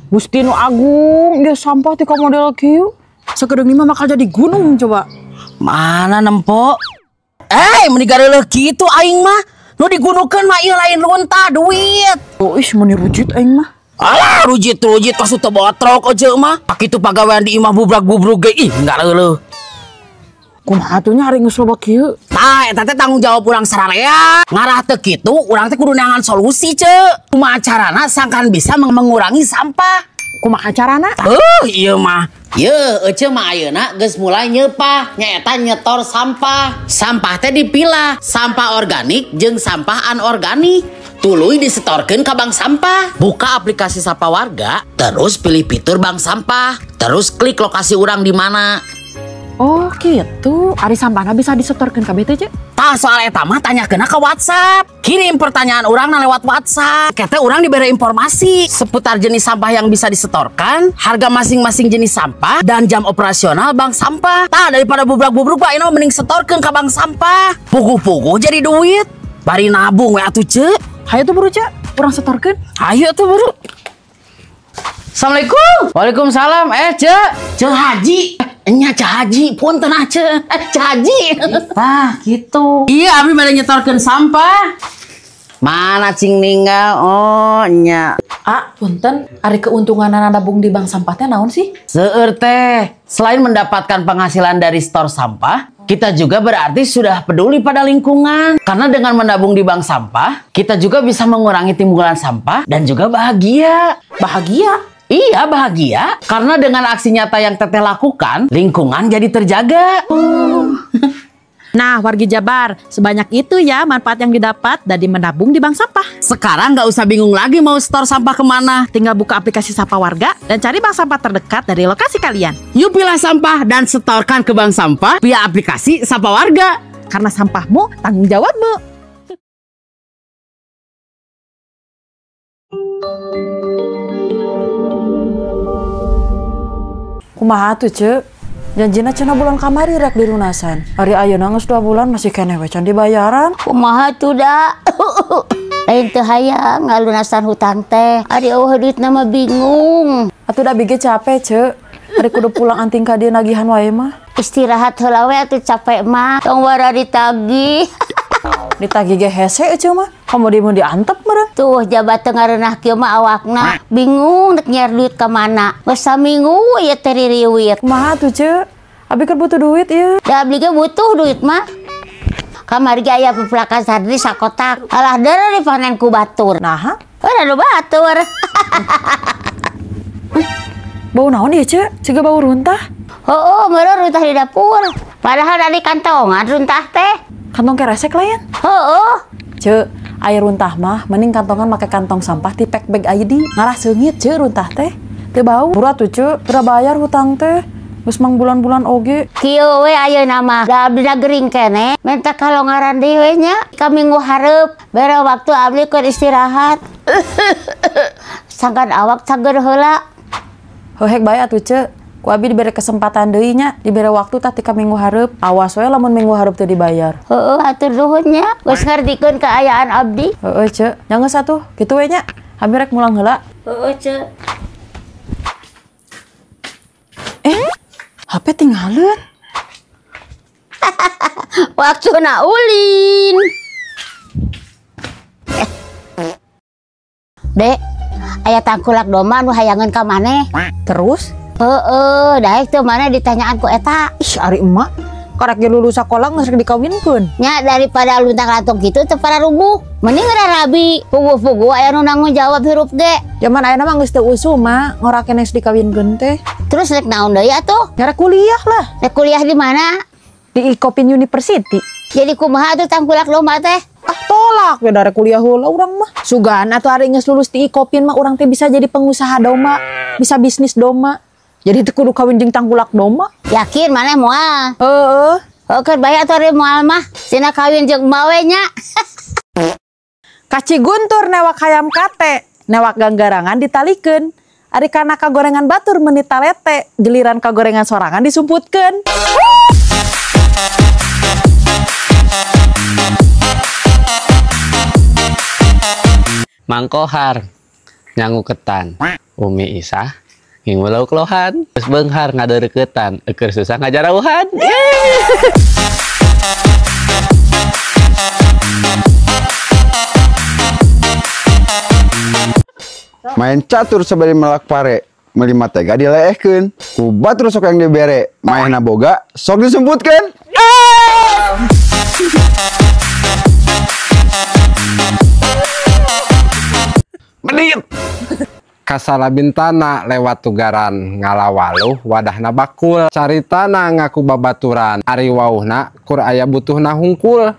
Gusti nu agung, dia sampah ti ka model kieu. Sakedeung mah bakal jadi gunung coba. Mana nempo? Meni gareuleuh kitu aing mah. Nu digunukeun mah ieu lain runtah duit. Oh, ih meni rujit aing mah. Alah rujit-rujit kasu teu botrok aja mah. Kitu pagawean di imah bubrak-bubruk ge ih gareuleuh. Kumaha atuh nya ari geus loba kieu? Tah eta teh tanggung jawab urang sararea. Ngarah teu kitu urang teh kudu neangan solusi, Ceu. Kumaha carana sangkan bisa mengurangi sampah? Kumaha carana? Ieu mah. Yeuh, ece mah ayeuna geus mulai nyeupah, nyaeta nyetor sampah. Sampah teh dipilah, sampah organik jeung sampah anorganik. Tuluy disetorkeun ka bank sampah. Buka aplikasi Sapa Warga, terus pilih fitur bank sampah, terus klik lokasi urang di mana. Oh gitu, ari sampahna bisa disetorkeun kabeh teh, Cek? Tah soal eta mah tanyakeunna ka WhatsApp. Kirim pertanyaan urangna lewat WhatsApp. Kete urang diberi informasi seputar jenis sampah yang bisa disetorkan, harga masing-masing jenis sampah, dan jam operasional bank sampah. Tah daripada bubrak-bubruk bae mah mending setorkeun ka bank sampah. Puguh-puguh jadi duit. Bari nabung we atuh, Cek. Hayu tuh buru, Cek. Urang setorkeun. Hayu tuh buru. Assalamualaikum. Waalaikumsalam. Cek. Cek Haji. Nya Cek Haji, punten ah Cek. Cek Haji. Tah gitu. Iya, abi bade nyetorkeun sampah. Mana cing ninggal? Oh, nya. Ah, punten, ari keuntunganna nabung di bank sampah teh naon sih? Seueur teh. Selain mendapatkan penghasilan dari store sampah, kita juga berarti sudah peduli pada lingkungan. Karena dengan menabung di bank sampah, kita juga bisa mengurangi timbulan sampah dan juga bahagia. Bahagia? Iya, bahagia. Karena dengan aksi nyata yang teteh lakukan, lingkungan jadi terjaga. Nah, wargi Jabar, sebanyak itu ya manfaat yang didapat dari menabung di bank sampah. Sekarang nggak usah bingung lagi mau setor sampah kemana. Tinggal buka aplikasi Sapa Warga dan cari bank sampah terdekat dari lokasi kalian. Yuk pilah sampah dan setorkan ke bank sampah via aplikasi Sapa Warga. Karena sampahmu, tanggung jawabmu. Kumaha tuh, Cek? Janjina cenah bulan kamari rek dilunasan. Ari ayeuna geus 2 bulan masih keneh we can dibayaran. Kumaha tuh da? Lain teu hayang ngalunasan hutang teh. Ari eueuh duitna mah bingung. Atuh da abi ge capek, Cek. Ari kudu pulang anting ka dieu nagihan wae mah. Istirahat heula we atuh capek mah. Tong wara ditagih. Ditagih ge hese eueuh mah. Kamu di mun diantep meureun. Tuh jabat teu ngareunah kieu mah awakna. Bingung rek nyiar duit ka mana. Geus saminggu ieu teh ririwit. Kumaha tuh, Cek? Abi keur butuh duit ieu. Da abdi ge butuh duit mah. Kamari ge aya pepelakan sadri sakotak. Alah deureuh dipanen ku batur. Naha? Anu batur. Bau naon ieu, Cek? Siga bau runtah. Heueuh, meureun runtah di dapur. Padahal dari kantongan runtah teh. Kantong keresek lain? Heueuh. Cek, air runtah mah mending kantongan make kantong sampah di pack bag ID. Ngarah seungit, Cek, runtah teh. Teu bau. Murah tuh, Cek. Teu bayar hutang teh. Geus mang bulan-bulan oge. Kieu we ayeuna mah. Da abdi da gering keneh. Menta kalongaran deui we nya. Ka minggu hareup. Bere waktu abdi keur istirahat. Sangkan awak cager heula. Heuhek bae atuh, Cek. Ku abi dibere kesempatan deui nya, dibere waktu tah tika minggu hareup. Awas we lamun minggu hareup teu dibayar. Heueuh hatur nuhun nya. Geus ngartikeun kaayaan abdi. Heueuh, Cek. Nya geus atuh, kitu we nya. Abi rek mulang heula. Heueuh, Cek. HP tinggalin. Waktuna ulin. Dek, aya tangkulak domba nu hayangeun ka maneh. Terus? Heeh, daek teu maneh ditanyaan ku eta. Ih, ari emak karek ge lulus sakola geus rek dikawinkeun. Nya daripada luntang-lantung kitu teu pararuguh. Mending rarabi, puguh-puguh aya nu nanggung jawab hirup ge. Jaman ayeuna mah geus teu usum mah ngora keneh geus dikawinkeun teh. Terus rek naon deui atuh? Nya rek kuliah lah. Rek kuliah di mana? Di Ikopin University. Jadi kumaha atuh tangkulak domba teh? Ah tolak we da rek kuliah heula urang mah. Sugan atuh ari geus lulus di Ikopin mah urang teh bisa jadi pengusaha domba, bisa bisnis domba. Jadi teu kudu kawin jeung tangkulak domba. Yakin maneh moal? Heeh. Heuh bae atuh ari moal mah. Sina kawin jeung emak we nya. Kaci guntur newak hayam kate, newak ganggarangan ditalikeun. Ari kana kagorengan batur meuni talete, giliran kagorengan sorangan disumputkeun. Mang Kohar nyangu ketan. Umi Isah ngingu lauk lohan. Geus beunghar ngadeureuketan, eueur susah ngajarauhan. Main catur sabari melak pare, meuli tega dileehkeun. Ku batur sok yang dibere, maehna boga sok disemputkeun. Medit. Kasalabintana lewat tugaran ngalawaluh wadahna bakul caritana ngaku babaturan ari wauhna kur aya butuhna hungkul.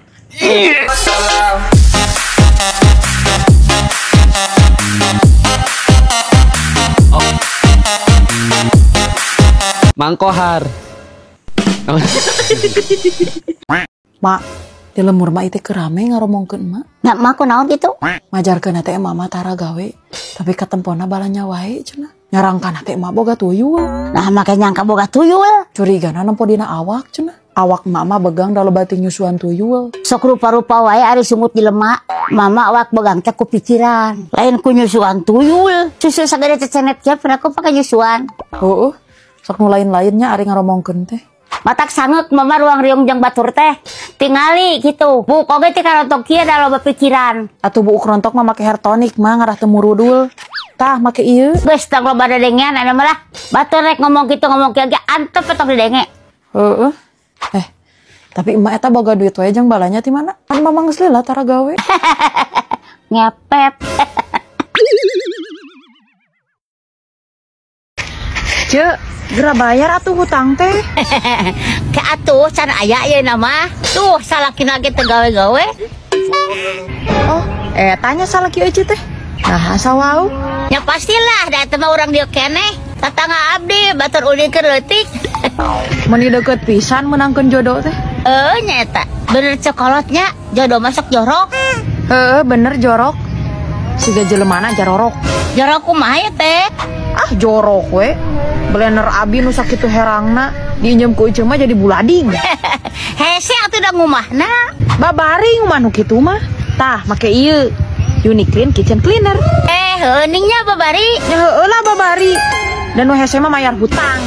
Mangkohar. Mak, di lemur mak itu kerame ngaromongkeun emak. Nah, mak kunaon kitu? Majarkeun teh emak mah tara gawe, tapi katempona balanya wae cenah. Nyarangkan teh emak boga tuyul. Nah, make nyangka boga tuyul. Curigana nempo dina awak cenah. Awak emak mah begang da loba ti nyusuan tuyul. Sok rupa-rupa wae ari sungut jelema. Mama awak begang teh ku pikiran. Lain ku nyusuan tuyul. Susu sagede cecenet kieu pernah ku pake nyusuan. Heueuh. Sok nu lain-lainnya ari ngaromongkeun teh. Matak sangeuk mama ruang riung jeung batur teh. Tingali kitu. Buuk oge teh karontok kieu da loba pikiran. Atuh buuk rontok mah make hair tonic mah ngarah teu murudul. Tah make ieu. Geus tong loba dadengean aya mah lah. Batur rek ngomong kitu ngomong kieu ge antep tong didenge. Heeh. Tapi emak eta boga duit wae jeung balanya ti mana? Kan mama geus lila tara gawe. Ngepet. Ceu, geura bayar atuh hutang teh. Ke atuh can aya ieu nama. Tuh salakina ge teu gawe-gawe. Oh, tanya salaki euy teh. Nah, asa wau. Ya pastilah da eta mah urang dieu keneh. Tatangga abdi batur ulin keur leutik. Meuni deukeut pisan meunangkeun jodoh teh. Heuh nya eta. Bener cokolotnya jodoh masuk jorok. Heeh, bener jorok. Siga jelemana jarorok. Jorok kumaha ya teh? Ah, jorok we. Blender abi nu sakitu herangna diinjem ku iceu mah jadi bulading. Hese atuh da ngumahna. Babari ngumah nu kitu mah. Tah make ieu Uniclean kitchen cleaner. Heuning nya babari. Ya heueuh lah babari. Dan nu hese mah mayar hutang.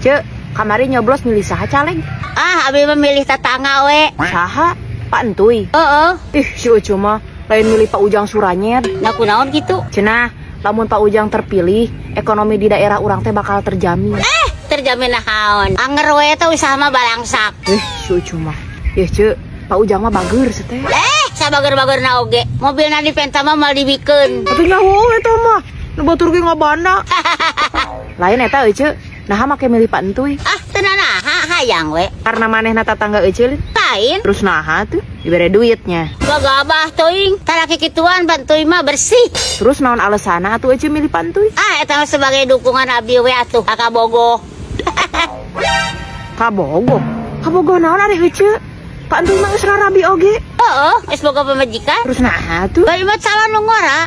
Ceu, kamari nyoblos milih saha caleg? Ah, abi mah milih tatangga we. Saha? Pak Entuy. Heeh. Ih, si Ucu mah lain milih Pak Ujang Suranyet. Nah kunaon gitu? Cenah, lamun Pak Ujang terpilih, ekonomi di daerah urang teh bakal terjamin. Terjamin naon? Anger we teh usaha mah balangsak. Si Ucu mah. Yeuh, Ceu, Pak Ujang mah bager seteh. Sabager-bagerna oge. Mobilna dipenta mah moal dibikeun. Atuh nyaho eta mah. Nu batur ge ngabanda. Lain eta euy, Ceu. Naha make milih Pak Entuy? Ah, teu naha hayang we. Karena manehna tatangga euy, Lain. Terus naha tuh dibere duitnya. Gagabah teuing, talaki kituan Pak Entuy mah bersih. Terus naon alesana atuh euy milih Pak Entuy? Ah, eta mah sebagai dukungan abdi we atuh ka Kabogoh. Kabogoh? Kabogoh naon ari euy? Pak Entuy mah geus rarabi oge. Heeh, geus boga pamajikan. Terus naha tuh? Bari mah calon nu ngora.